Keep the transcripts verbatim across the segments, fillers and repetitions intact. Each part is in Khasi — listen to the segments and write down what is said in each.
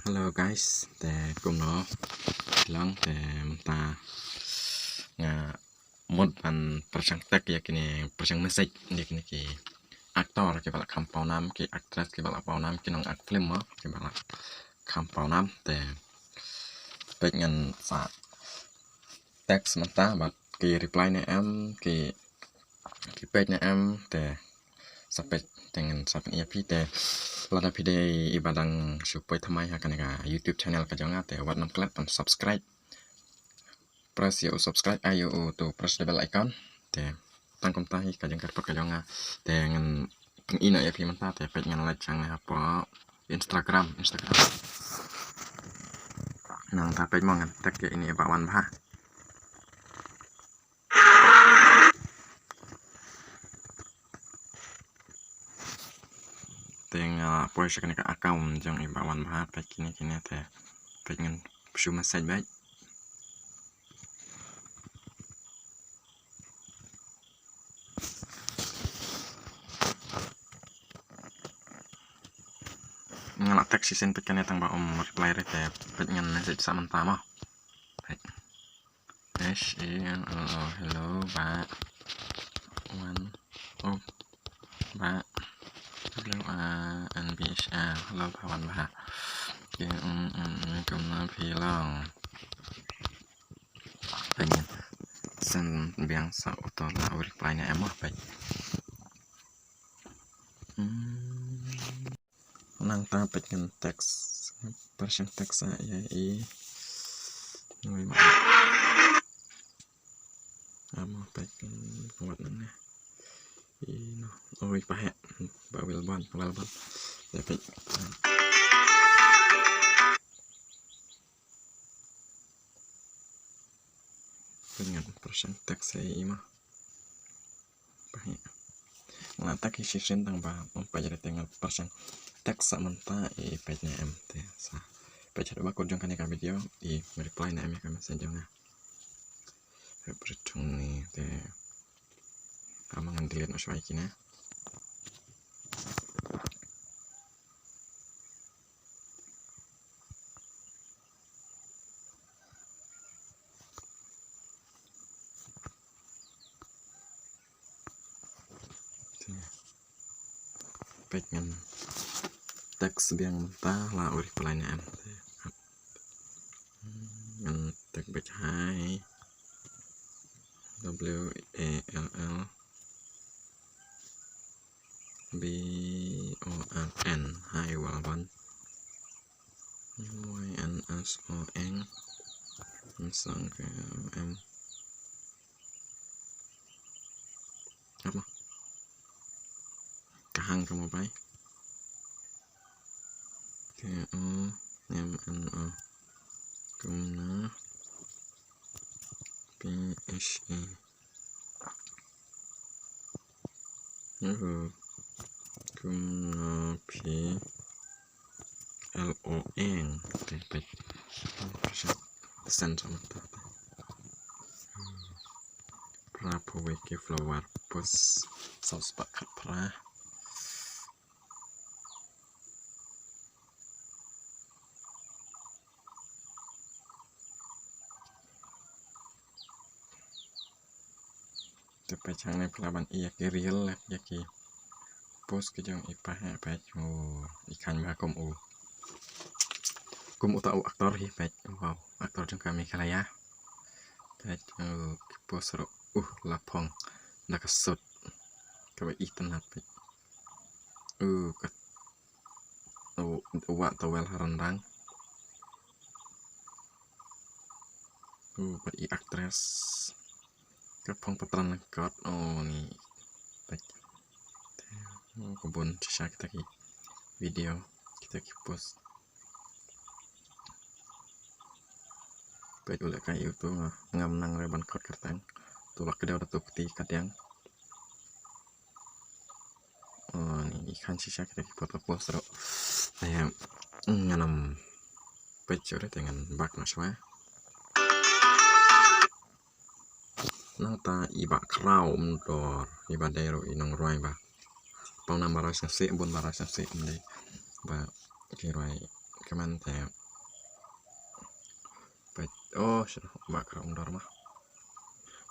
Hello guys, te kumno? Long te mynta nga mut ban pyrshang tag ïa kine, pyrshang message ïa kine ki actor kiba la kham pawnam, ki actress kiba la pawnam, ki nong act film mo kiba la kham pawnam. Te peit ngan sa text mynta bad ki reply ne em, ki, ki peit ne em, te sa peit te ngan sa pyni ïa phi. Te lada phi dei iba dang shu poi thymmai ha kane ka YouTube channel ka jong nga, te wat nym klet ban subscribe. Press ïa u subscribe, ai ïa u to press the bell icon. Te tang kumta hi ka jingkyrpad ka jong nga. Te ngan pyni noh ïa phi mynta, te peit ngan leit shane hapoh Instagram, Instagram. Nangta peit mo ngan tag ïa ine i Bah Wanbha. Te nga poi sha kane ka account jong i Bah Wanbha, peit kine kine te peit ngan shu message beit. Nga la text shisien peit kane tang ba um reply re, te peit ngan message sa mynta mo. Peit. H A L L O, hello Bah Wan. Oh, Bah. W A N B H A, hello Bah Wanbha. Ki, mm, mm, mm, kumno phi long? Peit ngan send biang sa uto la u reply ne em mo, peit. Hmm. Nangta peit ngan text, pyrshang text sa ïa i. Nui ma. Amo peit ngan wat nang ne. I no. Oi, pa he. Ba Wilbon, Wilbon. Ïa peit. Peit ngan pyrshang text sa ïa i mo. Peit. Nga la tag hi shisien tang ba um peit re, te nga pyrshang text sa mynta i peit ne em te sa. Peit haduh ba kut jong kane ka video i reply ne em ïa ka message jong nga. Peit chung ni te. Ka ma ngan delete noh shuwa ïa kine. Peit ngan text biang mynta la u reply ne em. Ngan text beit hi. W A L L B O R N, hi Wilbon. Y N S O N. N S O N. Apa? Ka hang ka mobile. K O M N O. Kumno P H E. Yuhu. Kumno phi L O N. Phi, phi. Send sama ta. Phra phew wei ki follower, post saw spah khatphra. Te peit hangne phi lah ban ïa ki reel, ïa ki post ki jong i pa he, peit. Oh, i khein bha kum u, kum uta u actor hi, peit. Wow, actor jong ka Meghalaya. Peit, oh, ki post ruh, uh, la phong da ka suit kaba itynnad, peit. Uh, ka, u, u wah towel ha ryndang. Uh, peit i actress. Ka phong patran kot, oh, ni. Peit. Oh, ka bun shisha kita ki video, kita ki post. Peit u lehkai uto, nga ngam nang re ban kot kyrteng. To la kdew da to kti kadiang. Oh, ni i khein shisha kita ki photo post ruh. Te ngan ym peit shuh re, te ngan back noh shuwa. Nangta i Bah Khraw Umdor, iba dei ruh i nongrwai ba pawnam ba rwai sngewsih, bun ba rwai sngewsih, ym dei ba ki rwai comment te. Peit, oh, shuh, Bah Khraw Umdor ma.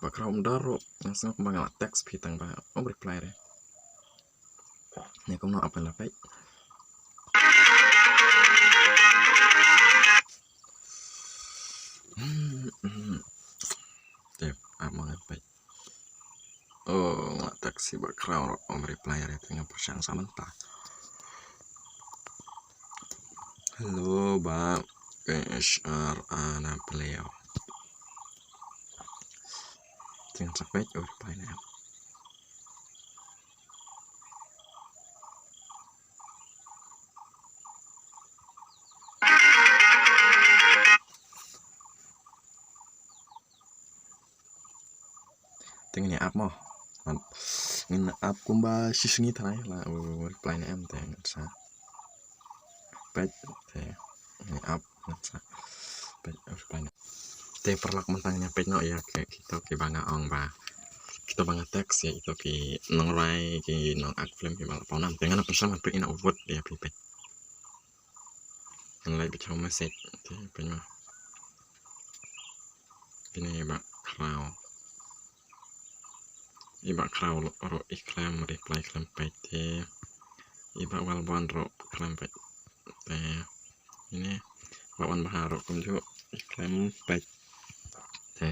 Bah Khraw Umdor ruh nga sngew kumba nga la text phi tang ba ym reply re. Ne kumno ap ngan la peit. Te ap ma ngan peit. Oh, nga text ïa Bah Khraw ruh ym reply re, te nga pyrshang sa mynta. Hello Bah, K H R A na Pleo. Te ngan sa peit u reply ne em. Te ngin ïa ap mo. Ngin ap kumba shi sngi tharai la u reply ne em, te ngan sa peit te ngin ïa ap, ngan sa peit u reply ne. Te paralok, mynta ngin ïa peit noh ïa ki, kito kiba nga ong ba, kito ba nga text ïa kito ki nongrwai, ki nong-act film kiba la paw nam. Te ngan ap, ngan peit, ngan ap ïa phi, peit. Ngan leit beit ha u message te peit mo. Kine i Bah Khraw. I Bah Khraw ruh i khlem reply, khlem peit te. I Bah Walbon ruh khlem peit te. Ine Bah Wan Bha ruh kumjuh i khlem peit te.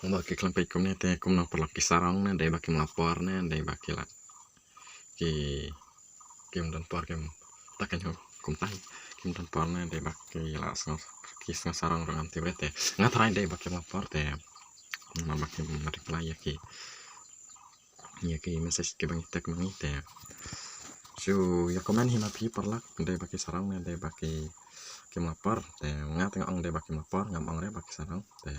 Haba ki khlem peit kumne te kumno paralok, ki sarong ne dei ba kim la por ne dei ba ki la, ki, kim don por, kim, ta kan ho kumta hi, kim don por ne dei ba ki la sngew, ki sngew sarong ruh ngam tip re te. Nga tharai dei ba kim la por te namar ba kim reply ïa ki, ïa ki message kiba ngi text ma ngi te. Shu ïa comment hi ma phi paralok, dei ba ki sarong ne dei ba ki, kim la por te. Nga te nga ong dei ba kim la por, ngam ong re ba ki sarong te.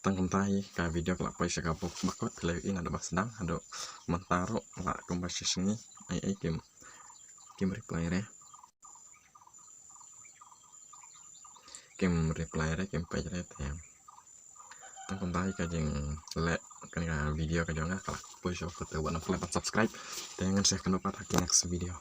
Tang kumta hi ka video ka la poi sha ka bok bakut, phi la ïohi naduh ba sdang haduh mynta ruh la kumba shi sngi, ei ei kim, kim reply re. Kim reply re, kim peit re te. Tang kumta hi ka jingleh kane ka video ka jong nga, ka la poi sha bakut, te wat nym klet ban subscribe. Te ngan sa ïakynduh pat ha ki next video.